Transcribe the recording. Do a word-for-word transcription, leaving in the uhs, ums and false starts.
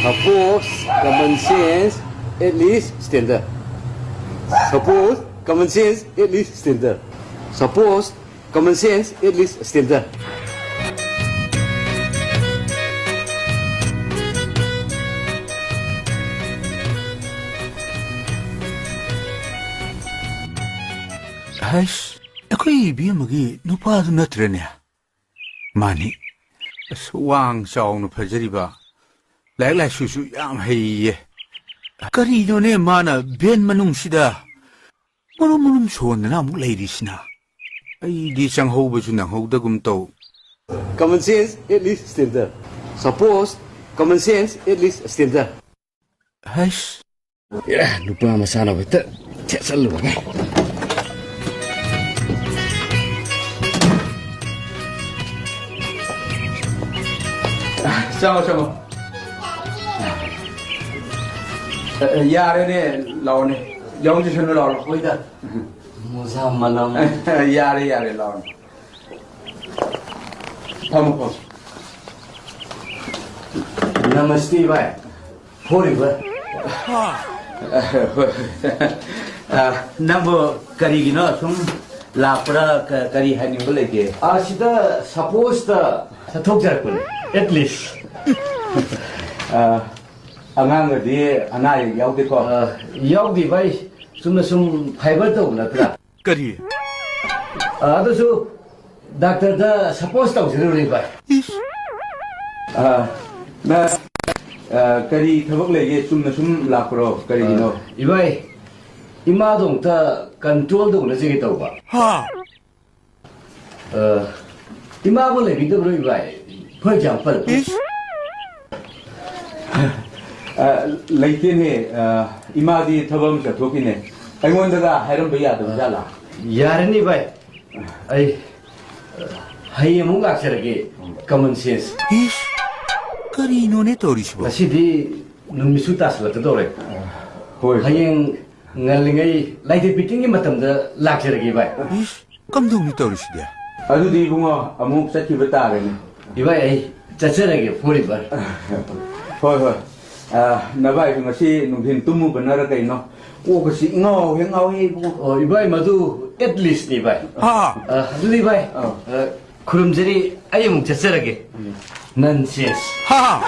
Suppose common sense at least standard. Suppose common sense at least standard. Suppose common sense at least standard. ꯍꯩꯁ, ꯑꯩꯈꯣꯏ ꯏꯕꯦꯝꯃꯒꯤ ꯅꯨꯄꯥꯗꯨ ꯅꯠꯇ꯭ꯔꯅꯦ? ꯃꯥꯅꯤ꯫ ꯑꯁ, ꯋꯥꯡ ꯆꯥꯎꯅ ꯐꯖꯔꯤꯕ, ꯂꯥꯏꯔꯤꯛ ꯂꯥꯏꯁꯨꯁꯨ ꯌꯥꯝ ꯍꯩꯌꯦ꯫ ꯀꯔꯤꯅꯣꯅꯦ ꯃꯥꯅ ꯚꯦꯟ ꯃꯅꯨꯡꯁꯤꯗ ꯃꯔꯨꯝ ꯃꯔꯨꯝ ꯁꯣꯟꯗꯅ ꯑꯃꯨꯛ ꯂꯩꯔꯤꯁꯤꯅ? ꯑꯩꯗꯤ ꯆꯪꯍꯧꯕꯁꯨ ꯅꯪꯍꯧꯗꯒꯨꯝ ꯇꯧ꯫ Common sense at least standard. Suppose common sense at least standard. ꯍꯩꯁ꯫ ꯑꯦ, ꯅꯨꯄꯥ ꯃꯆꯥꯅ ꯍꯦꯛꯇ ꯊꯦꯠꯆꯜꯂꯨꯔꯒ꯫ ꯆꯪꯉꯣ, ꯆꯪꯉꯣ꯫ ꯑ, ꯌꯥꯔꯦꯅꯦ, ꯂꯥꯛꯑꯣꯅꯦ꯫ ꯌꯥꯎꯖꯁꯅꯨ, ꯂꯥꯛꯑꯣ꯫ ꯍꯣꯏꯗ꯫ ꯃꯣꯖꯥ ꯃꯅꯝ꯫ ꯌꯥꯔꯦ, ꯌꯥꯔꯦ, ꯂꯥꯛꯑꯣꯅꯦ꯫ ꯐꯝꯃꯣ, ꯐꯝꯃꯣ꯫ ꯅꯃꯁꯇꯦ ꯚꯥꯏ꯫ ꯐꯣꯔꯤꯕ꯫ ꯑ, ꯅꯪꯕꯨ ꯀꯔꯤꯒꯤꯅꯣ ꯁꯨꯝ ꯂꯥꯛꯄ꯭ꯔꯥ? ꯀ-, ꯀꯔꯤ ꯍꯥꯏꯅꯤꯡꯕ ꯂꯩꯒꯦ? ꯑ, ꯁꯤꯗ ꯁꯄꯣꯁꯇ ꯆꯠꯊꯣꯛꯆꯔꯛꯄꯅꯤ꯫ At least. ꯑ, ꯑꯉꯥꯡꯒꯗꯤ ꯑꯅꯥ ꯑꯌꯦꯛ ꯌꯥꯎꯗꯦꯀꯣ? ꯑ, ꯌꯥꯎꯗꯦ ꯚꯥꯏ꯫ ꯆꯨꯝꯅ ꯁꯨꯝ ꯐꯥꯏꯕꯔ ꯇꯧꯕ ꯅꯠꯇ꯭ꯔꯥ? ꯀꯔꯤ? ꯑ, ꯑꯗꯨꯁꯨ ꯗꯥꯛꯇꯔꯗ ꯁꯄꯣꯁ ꯇꯧꯖꯔꯨꯔꯦ, ꯚꯥꯏ꯫ ꯏꯁ꯫ ꯑ, ꯅ, ꯑ, ꯀꯔꯤ ꯊꯕꯛ ꯂꯩꯒꯦ? ꯆꯨꯝꯅ ꯁꯨꯝ ꯂꯥꯛꯄ꯭ꯔꯣ? ꯀꯔꯤꯒꯤꯅꯣ? ꯑ, ꯏꯚꯥꯏ, ꯏꯃꯥꯗꯣ ꯑꯝꯇ ꯀꯟꯇ꯭ꯔꯣꯜꯗ ꯎꯅꯖꯒꯦ ꯇꯧꯕ꯫ ꯍꯥ? ꯑ, ꯏꯃꯥꯕꯨ ꯂꯩꯕꯤꯗꯕ꯭ꯔꯣ, ꯏꯚꯥꯏ? For example. ꯏꯁ꯫ ꯑ, ꯂꯩꯇꯦꯅꯦ꯫ ꯑ, ꯏꯃꯥꯗꯤ ꯊꯕꯛ ꯑꯃ ꯆꯠꯊꯣꯛꯈꯤꯅꯦ꯫ ꯑꯩꯉꯣꯟꯗꯒ ꯍꯥꯏꯔꯝꯕ ꯌꯥꯗꯕ ꯖꯥꯠꯂꯥ? ꯌꯥꯔꯅꯤ, ꯚꯥꯏ꯫ ꯑꯩ, ꯑ, ꯍꯌꯦꯡ ꯑꯃꯨꯛ ꯂꯥꯛꯆꯔꯒꯦ, common sense꯫ ꯏꯁ, ꯀꯔꯤꯅꯣꯅꯦ ꯇꯧꯔꯤꯁꯤꯕꯣ? ꯉꯁꯤꯗꯤ ꯅꯨꯃꯤꯠꯁꯨ ꯇꯥꯁꯤꯜꯂꯛꯀꯗꯧꯔꯦ꯫ ꯍꯣꯏ꯫ ꯍꯌꯦꯡ ꯉꯜꯂꯤꯉꯩ ꯂꯥꯏꯗ ꯄꯤꯇꯤꯡꯒꯤ ꯃꯇꯝꯗ ꯂꯥꯛꯆꯔꯒꯦ, ꯚꯥꯏ꯫ ꯏꯁ, ꯀꯝꯗꯧꯅꯤ ꯇꯧꯔꯤꯁꯤꯗꯤ? ꯑꯗꯨꯗꯤ ꯏꯕꯨꯡꯉꯣ, ꯑꯃꯨꯛ ꯆꯠꯈꯤꯕ ꯇꯥꯔꯦꯅꯦ꯫ ꯏꯚꯥꯏ, ꯑꯩ ꯆꯠꯆꯔꯒꯦ, ꯐꯣꯔꯤꯕꯔ꯫ ꯍꯣꯏ, ꯍꯣꯏ꯫ ꯑ, ꯅꯚꯥꯏꯁꯨ ꯉꯁꯤ ꯅꯨꯡꯊꯤꯟ ꯇꯨꯝꯃꯨꯕꯅꯔ ꯀꯩꯅꯣ, ꯀꯣꯛꯀꯁꯤ ꯏꯉꯥꯎ ꯍꯦꯛ ꯉꯥꯎꯏ ꯏꯕꯨꯡꯉꯣ꯫ ꯑꯣ, ꯏꯕꯥꯏ, ꯃꯗꯨ ꯑꯦꯠ ꯂꯤꯁꯅꯤ, ꯏꯕꯥꯏ꯫ ꯍꯥ꯫ ꯑ, ꯑꯗꯨꯗꯤ, ꯏꯕꯥꯏ, ꯑ, ꯈꯨꯔꯨꯝꯖꯔꯤ, ꯑꯩ ꯑꯃꯨꯛ ꯆꯠꯆꯔꯒꯦ꯫ ꯎꯝ꯫ ꯅꯟꯁꯦꯁ꯫ ꯍꯥ꯫